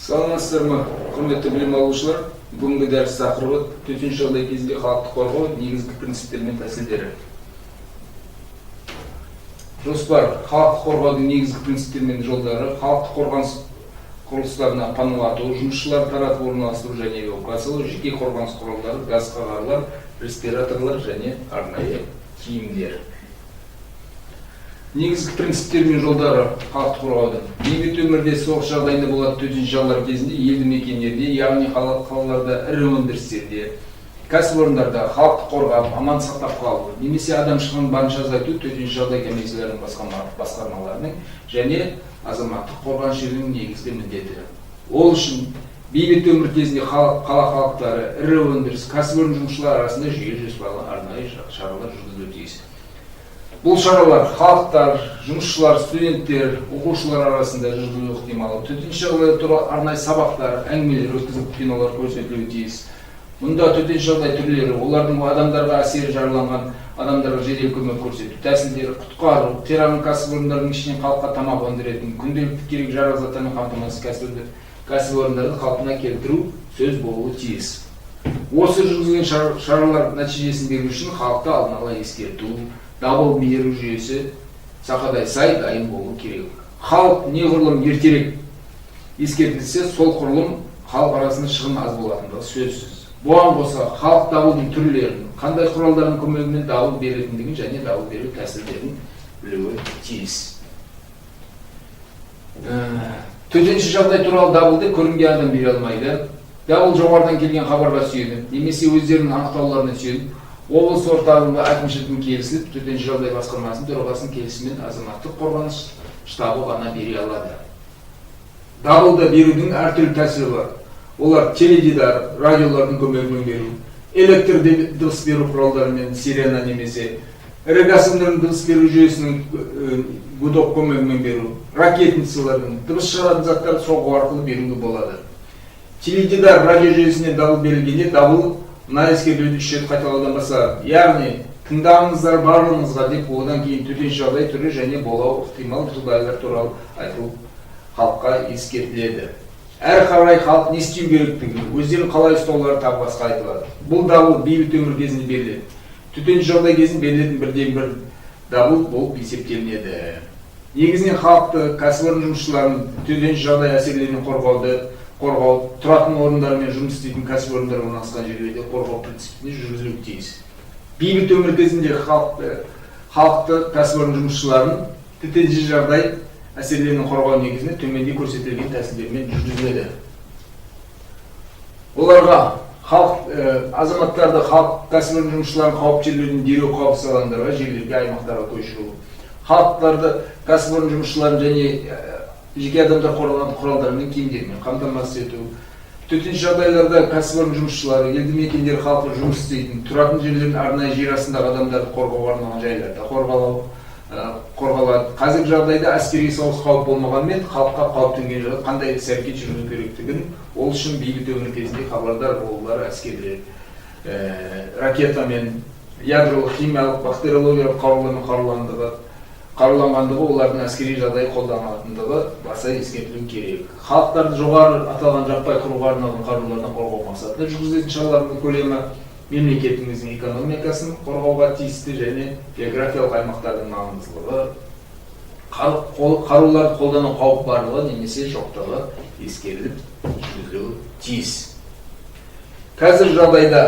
Саламатсыздар ма, құрметті білім алушылар! Бүгінгі дәріс тақырыбы: төтенше жағдай кезінде халықты қорғау негізгі принциптері мен тәсілдері. Жоспар: халықты қорғаудың негізгі принциптері мен жолдары, халықты қорғаныс құрылыстарына паналату, жұмысшыларды таратып орналастыру және эвакуациялау, жеке қорғаныс құралдары, газ қағарлар, респираторлар және арнайы киімдер. Негізгі принциптері мен жолдары халықты қорғаудың. Бейбіт өмірде, соғыс жағдайында болатын төтенше жағдайлар кезінде елді мекендерде, яғни қалаларда, ірі өндірістерде, кәсіпорындарда халықты қорғап, аман сақтап қалу немесе адам шығынын барынша азайту төтенше жағдай комиссияларының, басқармаларының және азаматтық қорғаныс жүйелерінің негізгі міндеті. Ол үшін бейбіт өмір кезінде қала халықтары, ірі өндіріс, кәсіпорын жұмысшылары арасында жүйелі, жоспарлы арнайы шаралар жүргізілуі тиіс. Бұл шаралар халықтар, жұмысшылар, студенттер, оқушылар арасында жүргізілуі ықтимал. Төтенше жағдайлар туралы арнайы сабақтар, әңгімелер өткізіліп, кинолар көрсетілуі тиіс. Мұнда төтенше жағдай түрлері, олардың адамдарға әсері, жараланған адамдарға жедел көмек көрсету тәсілдері, құтқару, қираған кәсіпорындардың ішінен халыққа тамақ өндіретін, күнделікті керек жарақ заттармен қамтамасыз кәсіпорындарды қалпына келтіру сөз болуы тиіс. Осы жүргізілген шаралар нәтижесін беру үшін халықты алдын ала ескерту, дабыл беру жүйесі сақадай сай дайын болуы керек. Халық неғұрлым ертерек ескертілсе, сол құрылым халық арасында шығын аз болатындығы сөзсіз. Бұған қоса, халық дабылдың түрлерін, қандай құралдардың көмегімен дабыл беретіндігін және дабыл беру тәсілдерін білуі тиіс. Төтенше жағдай туралы дабылды көрінген адам бере алмайды. Дабыл жоғарыдан келген хабарға сүйеніп немесе өздерінің анықтауларына сүйеніп, облыс орталығында әкімшіліктің келісіліп, төтенше жағдай басқармасының төрағасының келісімімен азаматтық қорғаныс штабы ғана бере алады. Дабылды берудің әртүрлі тәсілі бар. Олар: теледидар, радиолардың көмегімен беру, электр дыбыс беру құралдарымен, сирена, немесе ірі кәсіпорындардың дыбыс беру жүйесінің гудок көмегімен беру, ракетницалардың, дыбыс шығаратын заттарды соғу арқылы беруге болады. Теледидар, радио жүйесінен дабыл берілгенде, дабыл мына ескертуді үш рет қайталаудан басталады, яғни «Тыңдаңыздар барлығыңызға» деп, одан кейін төтенше жағдай түрі және болуы ықтимал жағдайлар туралы айтылып, халыққа ескертіледі. Әрі қарай халық не істеу керектігі, өздерін қалай ұстаулары, тағы басқа айтылады. Бұл дабыл бейбіт өмір кезінде беріледі. Төтенше жағдай кезінде берілетін бірден бір дабыл болып есептелінеді. Негізінен халықты, кәсіпорын жұмысшыларын төтенше жағдай әсерлерінен қорғау тұратын орындары мен жұмыс істейтін кәсіпорындар орналасқан жерлерде қорғау принципінде жүргізілуі тиіс. Бейбіт өмір кезінде халықты, кәсіпорын жұмысшыларын төтенше жағдай әсерлерінен қорғау негізінде төменде көрсетілген тәсілдермен жүргізіледі. Оларға халық, азаматтарды, халық, кәсіпорын жұмысшыларын қауіпті жерлерден дереу қауіпсіз алаңдарға, жерлерге, аймақтарға көшіру, халықтарды, кәсіпорын жұмысшыларын және жеке адамдар қорғалатын құралдармен, киімдермен қамтамасыз ету. Төтенше жағдайларда кәсіпорын жұмысшылары, елді мекендер халқы жұмыс істейтін, тұратын жерлерін, арнайы жер астындағы адамдарды қорғауға арналған жайларда қорғалады. Қазіргі жағдайда әскери соғыс қауіп болмағанымен, халыққа қауіп төнген жағдайда қандай іс әрекет жүргізу керектігін, ол үшін бейбіт өмір кезінде хабардар болулары, әскерлер ракетамен, ядролық, химиялық, бактериологиялық қарулармен қаруланғандығы, олардың әскери жағдай қолданылатындығы баса ескертілуі керек. Халықтарды жоғары аталған жаппай қыруға арналған қарулардан қорғау мақсатында жүргізілетін шаралардың көлемі мемлекетіміздің экономикасын қорғауға тиісті және географиялық аймақтардың маңыздылығы, қаруларды қолдану қауіп барлығы немесе жоқтығы ескеріліп жүргізілуі тиіс. Қазіргі жағдайда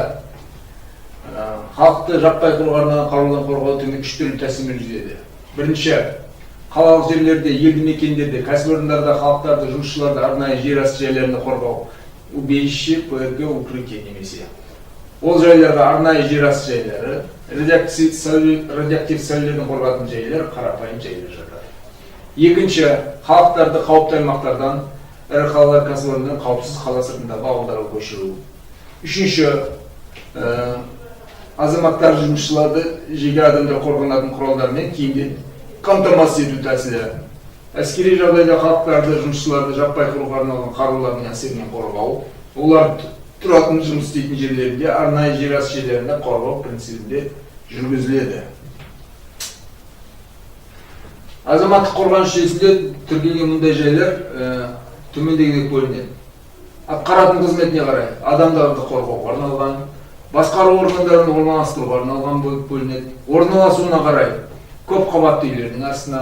халықты жаппай қыруға арналған қарудан қорғау төмен үш түрлі тәсілмен жүргізіледі. Бірінші: қалалық жерлерде, елді мекендерде, кәсіпорындарда халықтарды, жұмысшыларды арнайы жер асты жайларында қорғау, убежище, ПРК, укрытие, немесе ол жайларға арнайы жер асты жайлары, радиоактив сәулелерден қорғатын жайлар, қарапайым жайлар жатады. Екінші: халықтарды қауіпті аймақтардан, ірі қалалар, кәсіпорындардан қауіпсіз қала сыртындағы ауылдарға көшіру. Үшінші: азаматтар, жұмысшыларды, жеке адамдар қорғанатын құралдармен, киімден қамтамасыз ету тәсілі. Әскери жағдайда халықтарды, жұмысшыларды жаппай қыруға арналған қарулардың әсерінен қорғау олар тұратын, жұмыс істейтін жерлерінде, арнайы жер асты жерлерінде қорғау принципінде жүргізіледі. Азаматтық қорғаныс жүйесінде тіркелген мұндай жайлар төмендегідей бөлінеді. Атқаратын қызметіне қарай адамдарды қорғауға арналған, басқару органдарын орналастыруға арналған болып бөлінеді. Орналасуына қарай көп қабатты үйлердің астына,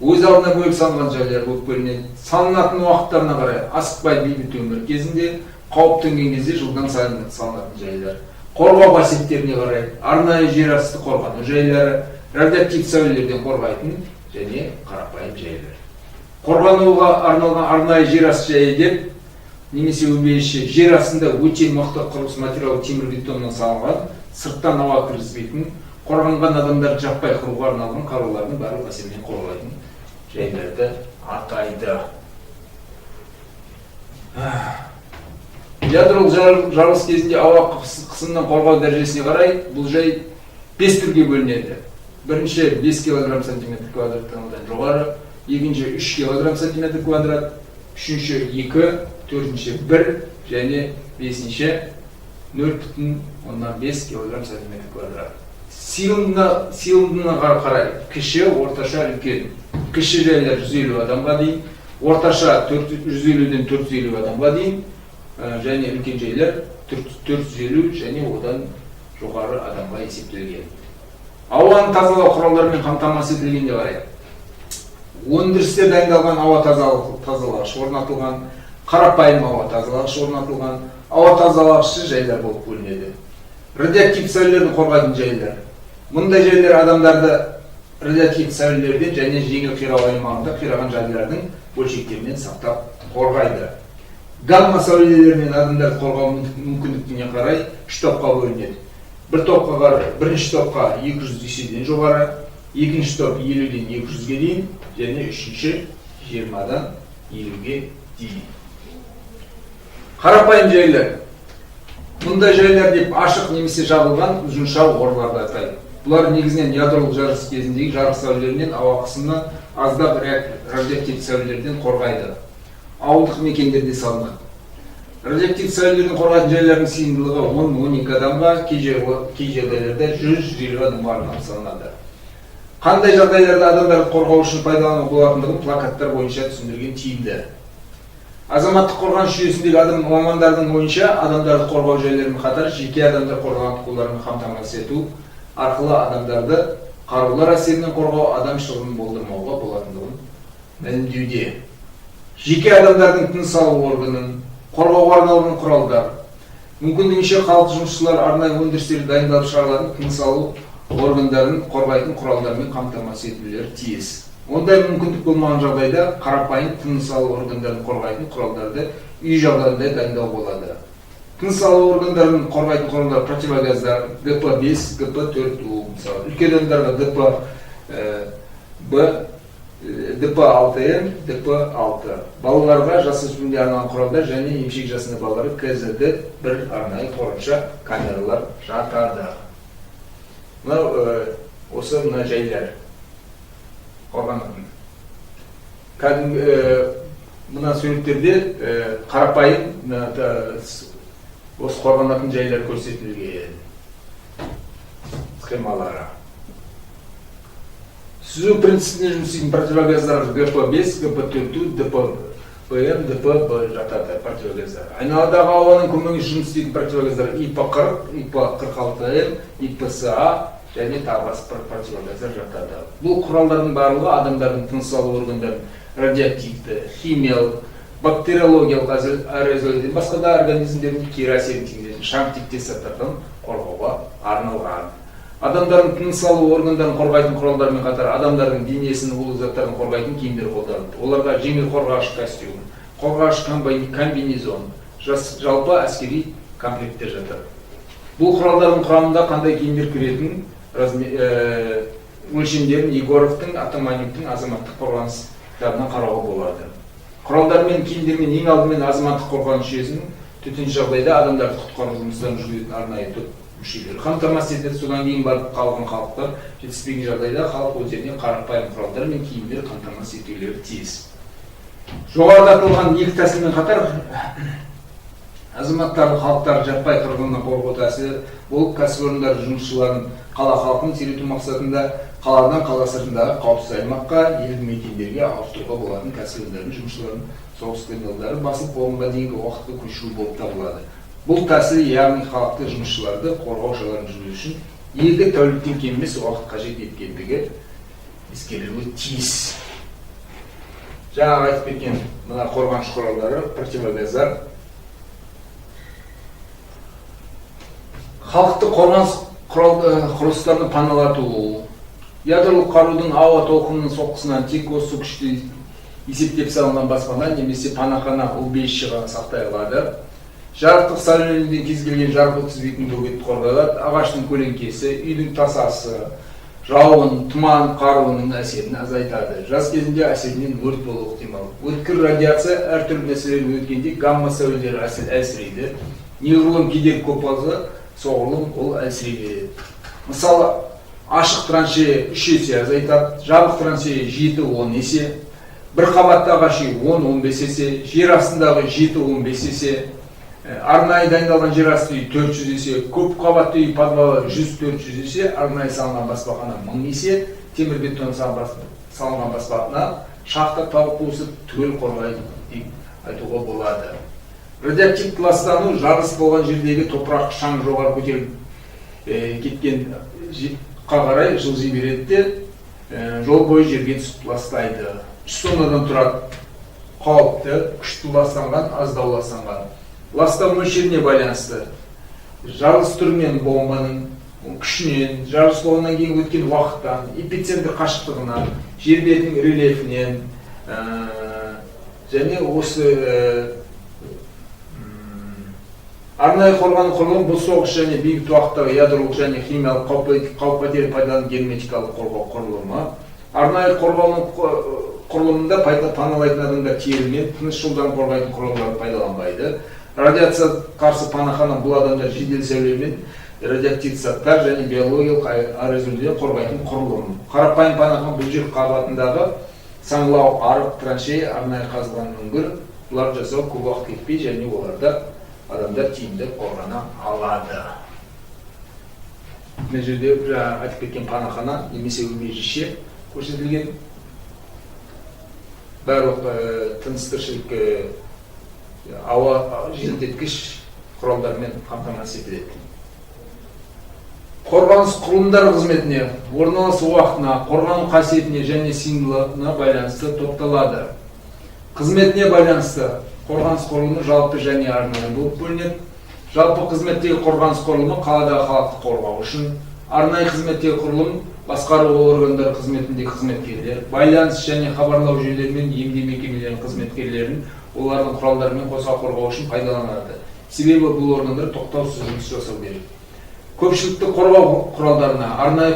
өз алдына бөліп салынған жайлар болып бөлінеді. Салынатын уақыттарына қарай асықпай бейбіт өмір кезінде, қауіп төнген кезде жылдам салынатын жайлар. Қорғау қасиеттеріне қарай арнайы жер асты қорғану жайлары, радиоактивті сәулелерден қорғайтын және қарапайым жайлар. Қорғануға арналған арнайы жер асты жайы деп немесе убежище жер астында өте мықты құрылыс материалы темірбетоннан салынған, сырттан ауа кіргізбейтін, қорғанған адамдарды жаппай қыруға арналған қарулардың барлық әсерінен қорғайтын жайларды атайды. Ядролық жарылыс кезінде ауа қысымынан қорғау дәрежесіне қарай бұл жай 5 түрге бөлінеді. Бірінші 5 килограмм сантиметр квадраттан жоғары, екінші 3 килограмм сантиметр квадрат, үшінші 2, төртінші 1 және бесінші 0,5 килограмм сантиметр квадрат. Сыйымдылығына қарай кіші, орташа, үлкен. Кіші жайлар 150 адамға дейін, орташа 150-ден 450 адамға дейін, және үлкен жайлар 450 және одан жоғары адамға есептелген. Ауаны тазалау құралдарымен қамтамасыз етілгенде қарай өндірісте дайындалған ауа тазалағыш орнатылған, қарапайым ауа тазалағыш орнатылған, ауа тазалағышсыз жайлар болып бөлінеді. Радиоактивті сәулелерден қорғайтын жайлар. Мұндай жайлар адамдарды радиоактивті сәулелерден және жеңіл қирау аймағында қираған жайлардың бөлшектерінен сақтап қорғайды. Гамма сәулелерінен адамдарды қорғау мүмкіндігіне қарай үш топқа бөлінеді. Бір топқа қарай, бірінші топқа 200 еседен жоғары, екінші топ 50-ден 200-ге дейін және үшінші 20-дан 50-ге дейін. Қарапайым жайлар. Мұндай жайлар деп ашық немесе жабылған ұзынша орларды атайды. Бұлар негізінен ядролық жарылыс кезіндегі жарық сәулелерінен, ауа қысымынан, аздап радиоактивті сәулелерден қорғайды. Ауылдық мекендерде салынады. Радиоактивті сәулелерден қорғайтын жайлардың сыйымдылығы 10-12 адамға, кей жағдайларда 100-150 адамға арналып салынады. Қандай жағдайларда адамдарды қорғау үшін пайдалануға болатындығын плакаттар бойынша түсіндірген тиімді. Азаматтық қорғаныс жүйесіндегі адам мамандардың ойынша, адамдарды қорғау жайларымен қатар жеке адамдар қорғанатын қолдармен қамтамасыз ету арқылы адамдарды қарулар әсерінен қорғау, адам шығынын болдырмауға болатындығын мәлімдеуде. Жеке адамдардың тыныс алу органын қорғауға арналған құралдар. Мүмкіндігінше халық жұмысшылар арнайы өндірістерде дайындалып шығарылатын тыныс алу органдарын қорғайтын құралдармен қамтамасыз етулері тиіс. Ондай мүмкіндік болмаған жағдайда қарапайым тыныс алу органдарын қорғайтын құралдарды үй жағдайында дайындау болады. Тыныс алу органдарын қорғайтын құралдар: противогаздар ГП5, ГП4У, мысалы, үлкен адамдарға ДП Б, ДП6М, ДП6. Балаларға жасөспірімге арналған құралдар және емшек жасында балаларға КЗД бір арнайы қорғанша камералар жатады. Мынау осы мына жайлар қорғанатын. Кәдімгі мына суреттерде қарапайым мына, осы қорғанатын жайлар көрсетілген схемалары. Сүзу принципінде жұмыс істейтін противогаздар ГП5, ГП4, ДПМ, ДПБ жатады противогаздар. Айналадағы ауаның көмегімен жұмыс істейтін противогаздар ИП-40, ИП-46М, ИПСА және тағы басқа противогаздар жатады. Бұл құралдардың барлығы адамдардың тыныс алу органдарын радиоактивті, химиялық, бактериологиялық аэрозольден басқа да организмдердің кері әсерін тигізетін шаң тектес заттардан қорғауға арналған. Адамдардың тыныс алу органдарын қорғайтын құралдармен қатар адамдардың денесін улы заттардан қорғайтын киімдер қолданылады. Оларға жеңіл қорғағыш костюм, қорғағыш комбинезон, жалпы әскери комплекттер жатады. Бұл құралдардың құрамында қандай киімдер кіретінін, өлшемдерін Егоровтың, Атаманюктың азаматтық қорғаныс кітабынан қарауға болады. Құралдар мен киімдермен ең алдымен азаматтық қорғаныс жүйесінің төтенше жағдайда адамдарды құтқару жұмыстарын жүргізетін арнайы топ мүшелері қамтамасыз етеді. Содан кейін барып қалған халықтар жетіспеген жағдайда халық өздеріне қарапайым құралдар мен киімдер қамтамасыз етулері тиіс. Жоғарыда аталған екі тәсілмен қатар Азаматтарды, халықтарды жаппай қырғыннан қорғау тәсілі болып, кәсіпорындар жұмысшыларын, қала халқын сирету мақсатында қаладан қала сыртындағы қауіпсіз аймаққа, елді мекендерге ауыстыруға болатын кәсіпорындардың жұмысшыларын соғыс қимылдары басылып болғанға дейінгі уақытқа көшіру болып табылады. Бұл тәсіл, яғни халықты, жұмысшыларды қорғау шараларын жүргізу үшін 2 тәуліктен кем емес уақыт қажет еткендігі ескерілуі тиіс. Жаңағы айтып кеткен мына қорғаныш құралдары, противогаздар. Халықты қорғаныс құрал құрылыстарын паналату. Ядролық қарудың ауа толқынының соққысынан тек осы күшті есептеп салынған баспана немесе панахана, убежище ғана сақтай алады. Жарықтық сәулеленуден кез келген жарық өткізбейтін бөгет қорғай алады. Ағаштың көлеңкесі, үйдің тасасы жауын, тұман қаруының әсерін азайтады. Жаз кезінде әсерінен өрт болуы ықтимал. Өткір радиация әртүрлі нәрселерден өткенде гамма сәулелері әлсірейді. Неғұрлым кедергі көп болса, соғұрлым ол әлсірей береді. Мысалы, ашық траншея 3 есе азайтады, жабық траншея 7-10 есе, бір қабатты ағаш үй 10-15 есе, жер астындағы 7-15 есе, арнайы дайындалған жер асты үй 400 есе, көп қабатты үй подвалы 100-400 есе, арнайы салынған баспахана 1000 есе, темір бетон салынған баспахана, шахта, тау қуысы түгел қорғайды деп айтуға болады. Радиоактивті ластану: жарылыс болған жердегі топырақ, шаң жоғары көтеріліп кеткен қарай жылжи береді де, жол бойы жерге түсіп ластайды. 3 тоннадан тұрады: қауіпті, күшті ластанған, аздау ластанған. Ластау мөлшеріне байланысты, жарылыс түрінен, бомбаның күшінен, жарылыс болғаннан кейін өткен уақыттан, эпицентр қашықтығынан, жер бетінің рельефінен және осы арнайы қорғану құрылымы. Бұл соғыс және бейбіт уақыттағы ядролық және химиялық қауіп қатерін пайдаланып герметикалық қорғау құрылымы. Арнайы қорғану құрылымында паналайтын адамдар терімен, тыныс жолдарын қорғайтын құралдарды пайдаланбайды. Радиация қарсы панахана: бұл адамдар жедел сәулемен, радиоактивті заттар және биологиялық аэрозольден қорғайтын құрылым. Қарапайым панахана: бұл жер қабатындағы саңылау, арық, траншея, арнайы қазылған үңгір. Бұларды жасау көп уақыт кетпей және оларда адамдар тиімді қорғана алады. Мына жерде жаңа айтып кеткен панахана немесе убежище көрсетілген. Барлық тыныс тіршілік, ауа желдеткіш құралдармен қамтамасыз етіледі. Қорғаныс құрылымдары қызметіне, орналасу уақытына, қорғану қасиетіне және сыйымдылығына байланысты топталады. Қызметіне байланысты қорғаныс құрылымы жалпы және арнайы болып бөлінеді. Жалпы қызметтегі қорғаныс құрылымы қаладағы халықты қорғау үшін. Арнайы қызметтегі құрылым басқару органдары қызметіндегі қызметкерлер, байланыс және хабарлау жүйелері мен емдеу мекемелерінің қызметкерлерін олардың құралдарымен қоса қорғау үшін пайдаланады, себебі бұл органдар тоқтаусыз жұмыс жасау керек. Көпшілікті қорғау құралдарына арнайы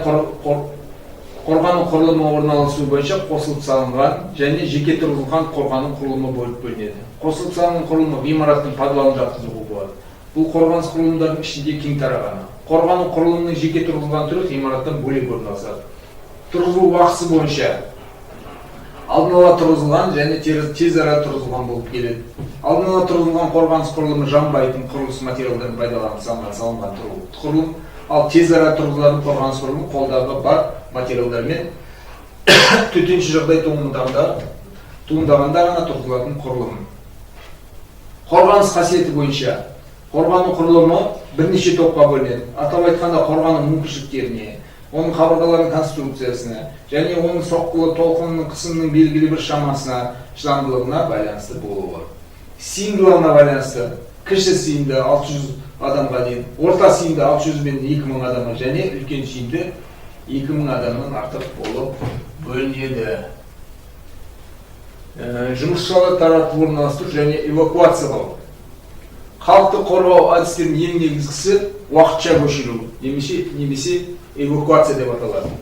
қорғану құрылымы орналасуы бойынша қосылып салынған және жеке тұрғызылған қорғану құрылымы болып бөлінеді. Қосылып салынған құрылымы ғимараттың подвалын жатқызуға болады. Бұл қорғаныс құрылымдарының ішінде кең тарағаны. Қорғану құрылымының жеке тұрғызылған түрі ғимараттан бөлек орналасады. Тұрғызылу уақытысы бойынша алдын ала тұрғызылған және тез ара тұрғызылған болып келеді. Алдын ала тұрғызылған қорғаныс құрылымы жанбайтын құрылыс материалдарын пайдаланып салынған құрылым, ал тез ара тұрғызылатын қорғаныс құрылымы қолдағы бар материалдармен төтенше жағдай туындағанда ғана тұрғызылатын құрылым. Қорғаныс қасиеті бойынша қорғану құрылымы бірнеше топқа бөлінеді. Атап айтқанда, қорғану мүмкіншіліктеріне, оның қабырғаларының конструкциясына және оның соққылы толқынның қысымының белгілі бір шамасына шыдамдылығына байланысты болуы. Сыйымдылығына байланысты кіші сыйымды 600 адамға дейін, орта сыйымды 600 бен 2000 адамға және үлкен сыйымды 2000 адамнан артық болып бөлінеді. Жұмысшыларды таратып орналастыру және эвакуациялау. Халықты қорғау әдістерінің ең негізгісі уақытша көшіру немесе эвакуация деп аталады.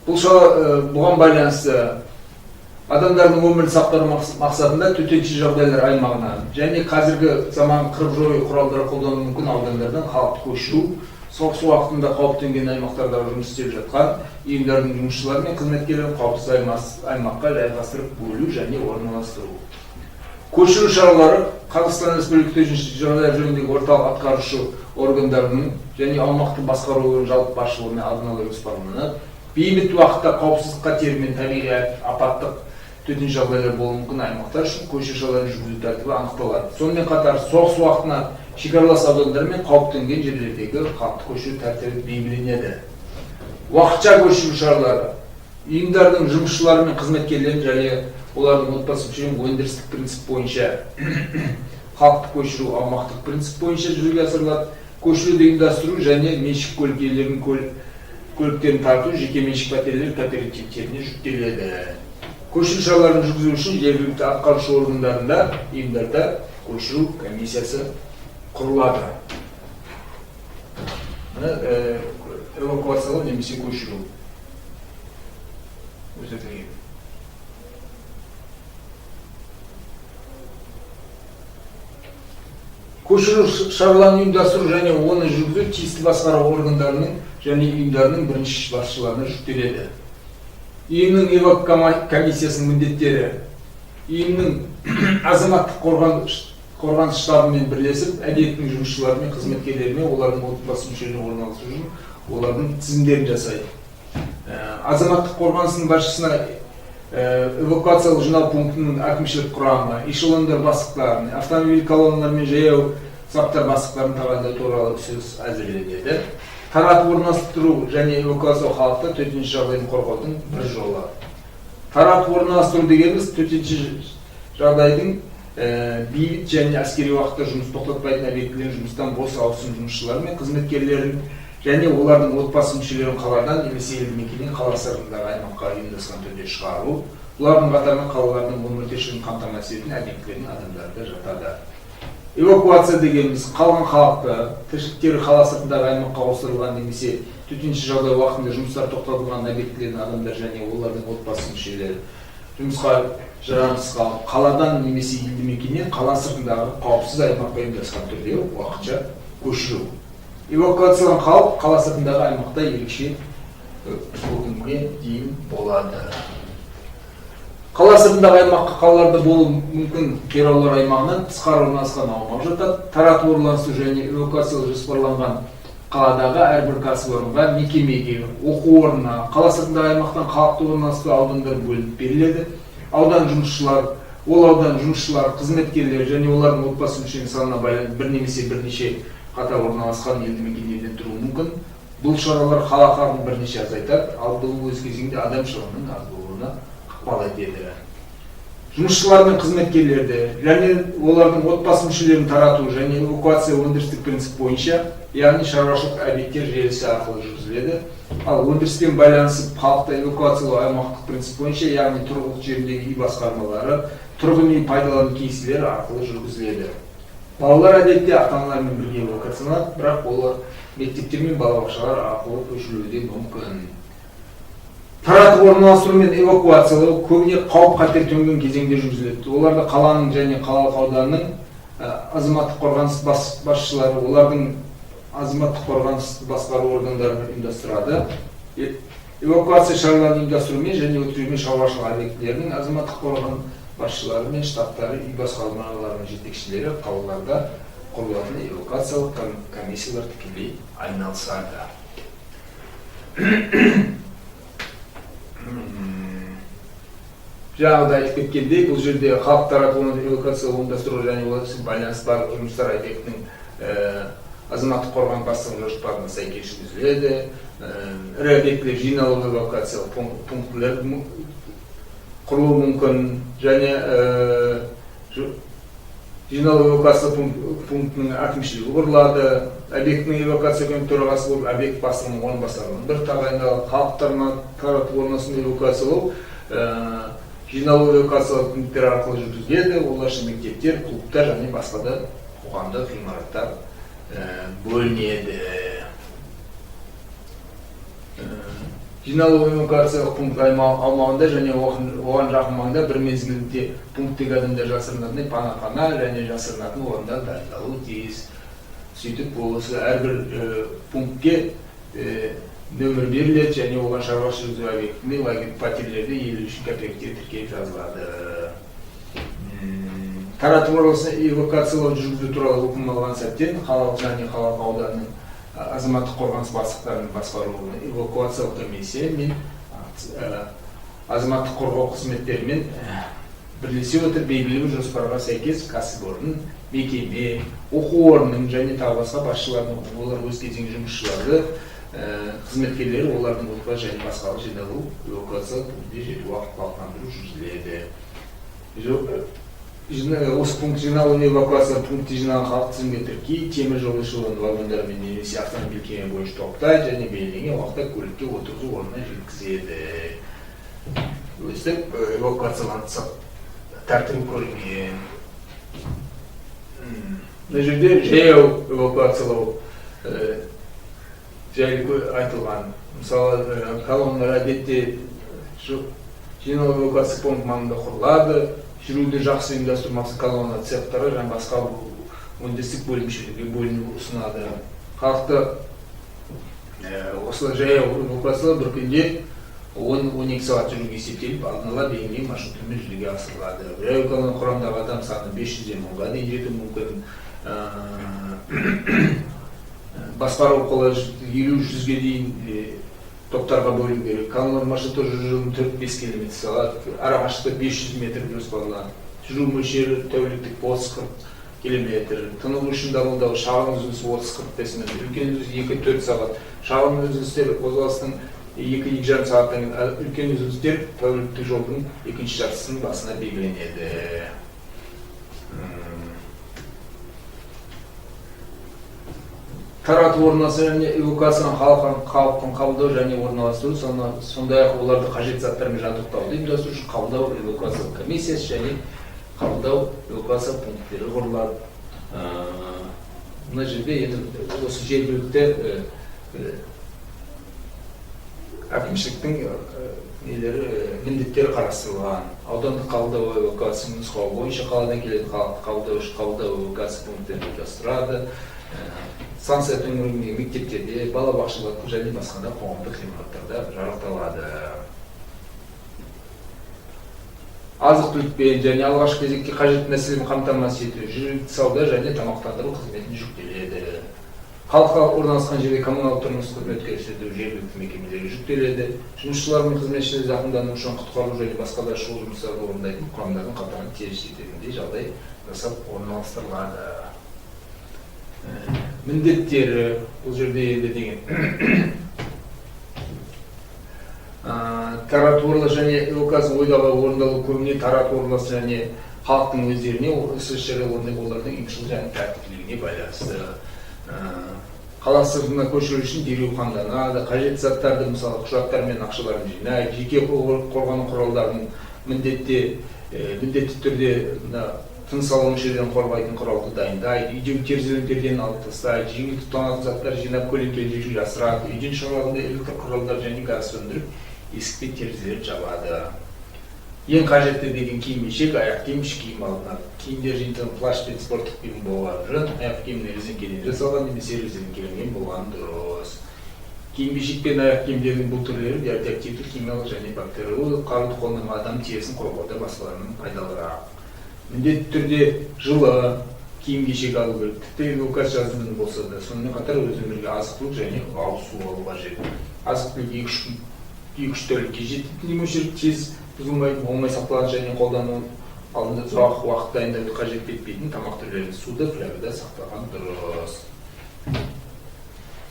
Бұл шара, бұған байланысты адамдардың өмірін сақтау мақсатында төтенше жағдайлар аймағынан және қазіргі заман қырып жою құралдары қолдану мүмкін аудандардан халықты көшіру, соғыс уақытында қауіп төнген аймақтарда жұмыс істеп жатқан ұйымдардың жұмысшылары мен қызметкерлерін қауіпсіз аймаққа жайғастырып бөлу және орналастыру. Көшіру шаралары Қазақстан Республикасы төтенше жағдайлар жөніндегі орталық атқарушы органдарының және аумақтық басқару органының жалпы басшылығымен алдын ала жоспарланады. Бейбіт уақытта қауіпсіздік қатері мен табиғи апаттық төтенше жағдайлар болуы мүмкін аймақтар үшін көшіру шараларын жүргізу тәртібі анықталады. Сонымен қатар соғыс уақытына шекаралас аудандар мен қауіптенген жерлердегі халықты көшіру тәртібі белгіленеді. Уақытша көшіру шаралары ұйымдардың жұмысшылары мен қызметкерлерін және олардың отбасы мүшелерін өндірістік принцип бойынша, халықты көшіру аумақтық принцип бойынша жүзеге асырылады. Көшіруді ұйымдастыру және меншік көлік иелерінің көліктерін тарту жеке меншік пәтерлер кооперативтеріне жүктеледі. Көшіру шараларын жүргізу үшін жергілікті атқарушы органдарында, ұйымдарда көшіру комиссиясы құрылады. Мына эвакуациялау немесе көшіру көрсетілген. Көшіру шараларын ұйымдастыру және оны жүргізу тиісті басқару органдарының және ұйымдарының бірінші басшыларына жүктеледі. Ұйымның комиссиясының міндеттері: ұйымның азаматтық қорғаныс штабымен бірлесіп, объектінің жұмысшылары мен қызметкерлерімен, олардың отбасы мүшелеріне орналасу үшін олардың тізімдерін жасайды. Азаматтық қорғанысының басшысына эвакуациялық жинау пунктінің әкімшілік құрамы, эшелондар бастықтарын, автомобиль колонналары мен жаяу саптар бастықтарын тағайындау туралы ұсыныс әзірленеді. Таратып орналастыру және эвакуациялау халықты төтенше жағдайдан қорғаудың бір жолы. Таратып орналастыру дегеніміз төтенше жағдайдың бейбіт және әскери уақытта жұмыс тоқтатпайтын объектілердің жұмыстан бос ауысым жұмысшылары мен қызметкерлерін және олардың отбасы мүшелерін қаладан немесе елді мекеннен қала сыртындағы аймаққа ұйымдасқан түрде шығару. Бұлардың қатарына қалалардың өмір тіршілігін қамтамасыз ететін объектілердің адамдары да жатады. Эвакуация дегеніміз қалған халықты тіршіліктері қала сыртындағы аймаққа ауыстырылған немесе төтенше жағдай уақытында жұмыстар тоқтатылған объектілердің адамдар және олардың отбасы мүшелері жұмысқа жарамсыз қалып, қаладан немесе елді мекеннен қала сыртындағы қауіпсіз аймаққа ұйымдасқан түрде уақытша көшіру. Эвакуацияланған халық қала сыртындағы аймақта ерекше өкімге дейін болады. Қала сыртындағы аймаққа қалаларда болуы мүмкін қираулар аймағынан тысқары орналасқан аумақ жатады. Таратып орналастыру және эвакуациялау жоспарланған қаладағы әрбір кәсіпорынға, мекемеге, оқу орнына қала сыртындағы аймақтан халықты орналастыру аудандар бөлініп беріледі. Аудан жұмысшылар, ол аудан жұмысшылар, қызметкерлер және олардың отбасы мүшелерінің санына байланысты бір немесе бірнеше қатар орналасқан елді мекендерден тұруы мүмкін. Бұл шаралар қала халқын бірнеше азайтады, ал бұл өз кезегінде адам шығынының аз болуына ықпал етеді. Жұмысшылар мен қызметкерлерді және олардың отбасы мүшелерін тарату және эвакуация өндірістік принцип бойынша, яғни шаруашылық объекттер желісі арқылы жүргізіледі. Ал өндіріспен байланысып халықты эвакуациялау аймақтық принцип бойынша, яғни тұрғылықты жеріндегі үй басқармалары, тұрғын үй пайдалану кеңселері арқылы жүргізіледі. Балалар әдетте ата-аналармен бірге эвакуацияланады, бірақ олар мектептер мен балабақшалар арқылы көшірілуі де мүмкін. Таратып орналастыру мен эвакуациялау көбіне қауіп-қатер төнген кезеңде жүргізіледі. Оларды қаланың және қалалық ауданның азаматтық қорғаныс басшылары, олардың азаматтық қорғаныс басқару органдары ұйымдастырады. Эвакуация шараларын ұйымдастырумен және өткізумен шаруашылық объектілерінің азаматтық қорған басшылары мен штабтары, үй басқармаларының жетекшілері, қалаларда құрылатын эвакуациялық комиссиялар тікелей айналысады. Жаңағыда айтып кеткендей, бұл жерде халық таратуын эвакуациялау ұйымдастыру және олармен байланыс барлық жұмыстар объектінің азаматтық қорған бастығының жоспарына сәйкес жүргізіледі. Ірі объектілер жиналу эвакуациялық пунктілер құрылуы мүмкін және жиналу эвакуация пунктінің әкімшілігі құрылады. Объектінің эвакуация комитеті төрағасы болып объект бастығының орынбасарының бір тағайындалып, халық таратып орналасуын эвакуациялау жиналу эвакуациялық пункттер арқылы жүргізіледі. Олар үшін мектептер, клубтар және басқа да қоғамдық ғимараттар бөлінеді. Жиналу эвакуациялық пункт аумағында және оған жақын маңда бір мезгілде пункттегі адамдар жасырынатын панахана және жасырынатын орындар дайындалуы тиіс. Сөйтіп осы әрбір пунктке нөмір беріледі және оған шаруашылық жүргізу объектінде лагерь пәтерлерде иелеу үшін кооператив тіркеліп жазылады. Тарату эвакуациялау жүргізу туралы үкім алған сәттен қалалық және қалалық ауданның азаматтық қорғаныс бастықтарының басқаруына эвакуациялық комиссия мен азаматтық қорғау қызметтерімен бірлесе отырып белгілі бір жоспарға сәйкес кәсіпорын, мекеме, оқу орнының және тағы басқа басшыларының, олар өз кезегінде жұмысшыларды, қызметкерлері, олардың отбасы және басқалық жиналу эвакуациялық пунктіне жету уақыт құлақтандыру жүргізіледі. Осы пункт жиналу эвакуация пункті жиналған халық тізімге тіркейді, темір жол эшелон вагондарымен немесе автомобиль кеме бойынша топтайды және белгіленген уақытта көлікке отырғызу орнына жеткізеді. Өстіп эвакуацияланып тәртібі көрінген. Мына жерде жаяу эвакуациялау жайлы айтылған. Мысалы, колонналар әдетте жиналу эвакуация пункт маңында құрылады. Жүруді жақсы ұйымдастыру мақсатында колонна цехтары және басқа өндірістік бөлімшелерге бөліну ұсынады. Халықты осылай жаяу эвакуациялау бір күнде 10-12 сағат жүруге есептеліп, алдын ала белгіленген маршрутымен жүзеге асырылады. Жаяу колонна құрамындағы адам саны 500-ден 1000-ға дейін жетуі мүмкін. Басқару қолы 50-100-ге дейін топтарға бөлу керек. Колонна маршруты жүрудің 4-5 километр сағат, арақашықтығы 500 метр жоспарланады. Жүру мөлшері тәуліктік 30-40 километр. Тынығу үшін дамылдау шағын үзіліс 30-45 минут, үлкен үзіліс 2-4 сағат. Шағын үзілістер қозғалыстың 2-2,5 сағаттан кейін, үлкен үзілістер тәуліктік жолдың екінші жартысының басына белгіленеді. Тарату орналастыру және эвакуацияны халықтың қабылдау және орналастыру, сондай-ақ оларды қажетті заттармен жабдықтауды ұйымдастыру үшін қабылдау эвакуациялық комиссиясы және қабылдау эвакуация пункттері құрылады. Мына жерде енді осы жергілікті әкімшіліктің нелері, міндеттері қарастырылған. Аудандық қабылдау эвакуацияның нұсқауы бойынша қаладан келетін халықты қабылдау үшін қабылдау эвакуация пункттерін ұйымдастырады. Станция төңірегіндегі мектептерде, балабақшаларда және басқа да қоғамдық ғимараттарда жарықталады. Азық-түлікпен және алғашқы кезекте қажетті нәрселермен қамтамасыз ету, жергілікті сауда және тамақтандыру қызметін жүктеледі. Халыққа орналасқан жерде коммуналдық тұрмыстық қызмет көрсету жергілікті мекемелерге жүктеледі. Жұмысшылар мен қызметшілер зақымдану үшін құтқару және басқа да шұғыл жұмыстарды орындайтын құрамдардың қатарын тез жететіндей жағдай жасап орналастырылады. Міндеттері бұл жерде енді деген тарату орналасы және эвакуация ойдағы орындалу көбіне тарату орналасы және халықтың өздеріне іс-шара орындау олардың ұйымшыл және тәртіптілігіне байланысты. Қала сыртына көшіру үшін дереу қамданады, қажетті заттарды, мысалы, құжаттар мен ақшаларын жинайды, жеке қорғану құралдарын міндетті түрде мына тыныс алу мүшелерін қорғайтын құралды дайындайды, үйдегі терезелерден алып тастайды, жеңіл тұтанатын заттар жинап көлеңкелі жерге жасырады, үйден шығарғанда электр құралдар және газ сөндіріп, есік пен терезелерді жабады. Ең қажетті деген киім-кешек, аяқ киім, іш киім алынады. Киімдер жиынтығы плащ пен спорттық киім болғаны жөн, аяқ киімнің резеңкеден жасалған немесе резеңкеленген болғаны дұрыс. Киім-кешек пен аяқ киімдердің бұл түрлері радиоактивті, химиялық және бактериологиялық қаруды қолданған адам терісін қорғауда басқаларынан пайдалырақ. Міндетті түрде жылы киім-кешек алу керек, тіпті эвакуация жаздың күні болса да. Сонымен қатар өзімен бірге азық-түлік және ауыз су алу қажет. Азық-түлік екі-үш тәулікке жететін мөлшерде тез бұзылмайтын, оңай сақталатын және қолдану алдында ұзақ уақыт дайындауды қажет етпейтін тамақ түрлерін суды флягада сақтаған дұрыс.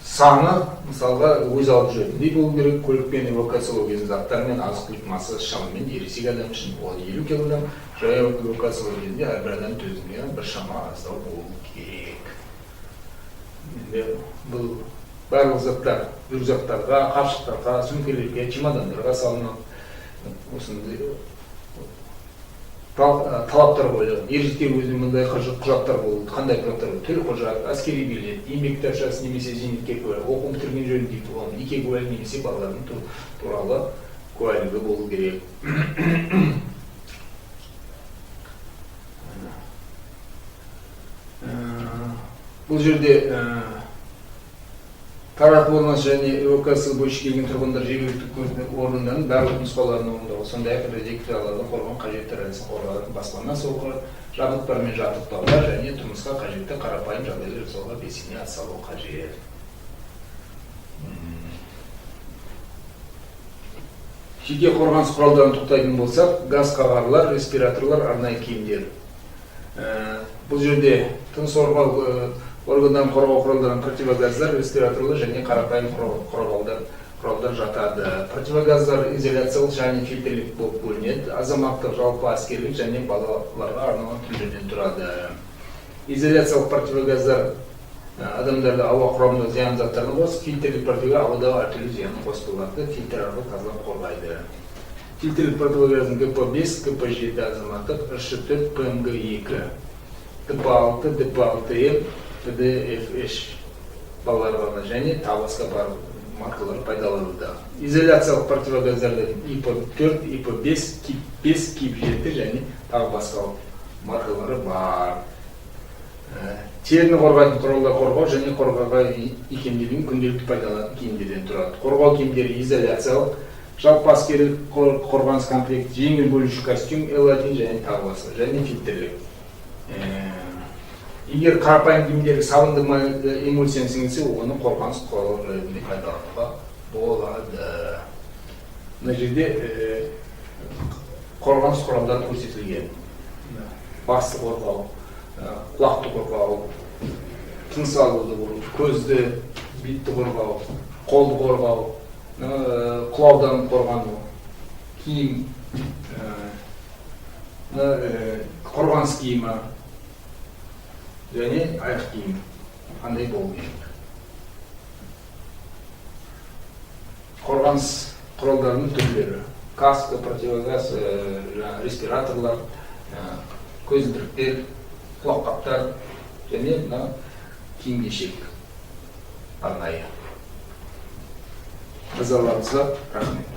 Саны, мысалға, өз алып жүретіндей болу керек. Көлікпен эвакуациялау кезінде заттар мен азық-түлік массасы шамамен ересек адам үшін ол 50 килограмм, жаяу эвакуациялау кезінде әрбір адам төзімділігі бір шама аздау болу керек. Енді бұл барлық заттар рюкзактарға, қапшықтарға, сөмкелерге, чемодандарға салынады. Осындай талаптар қойылған. Ержеткен өзінің мындай құжаттар болу, қандай құжаттар болу? Төлқұжат, әскери билет, еңбек кітапшасы немесе зейнеткер куәлігі, оқу бітірген жөнінде диплом, неке куәлігі немесе балалардың туралы куәлігі болу керек. Бұл жерде Таратып орналасу және эвакуация бойынша келген тұрғындар жергілікті орындарының барлық нұсқауларын орындауға, сондай-ақ радиациялардан қорғау қажетті радиация қорғалатын баспана, соққы жабдықтар мен жабдықтаулар және тұрмысқа қажетті қарапайым жағдайлар жасауға белсене атсалу қажет. Жеке қорғаныс құралдарын тоқтайтын болсақ, газ қағарлар, респираторлар, арнайы киімдер. Бұл жерде тыныс органдарын қорғау құралдарын противогаздар, респираторлар және қарапайым құралдар жатады. Противогаздар изоляциялық және фильтрлік болып бөлінеді. Азаматтық, жалпы әскерлік және балаларға арналған түрлерден тұрады. Изоляциялық противогаздар адамдарды ауа құрамында зиян заттардан қосып, фильтрлік противогаз ауадағы әртүрлі зиянды қоспаларды фильтр арқылы тазалап қорғайды. Фильтрлік противогаздың ГП5, ГП7 азаматтық, РШ4, ПМГ2, ДП6, ДП6М, ПДФШ балаларға және тағы басқа бар маркалар пайдаланылуда. Изоляциялық противогаздарда ИП4, ИП5, КИП5, КИП7 және тағы басқа маркалары бар. Теріні қорғайтын құралдар қорғау және қорғауға икемделген күнделікті пайдаланатын киімдерден тұрады. Қорғау киімдері изоляциялық, жалпы әскери қорғаныс комплекті, жеңіл бөлуші костюм L1 және тағы басқа және фильтрлік. Егер қарапайым киімдерге сабынды эмульсияны сіңілсе, оны қорғаныс құралы ретінде пайдалануға болады. Мына жерде қорғаныс құралдары көрсетілген. Басты қорғау, құлақты қорғау, тыныс алуды қорғау, көзді, бетті қорғау, қолды қорғау, құлаудан қорғану, киім, қорғаныс киімі және аяқ киім қандай болу керек. Қорғаныс құралдарының түрлері: каска, противогаз, респираторлар, көзілдіріктер, құлаққаптар және мына киім-кешек арнайы. Назарларыңызға рахмет.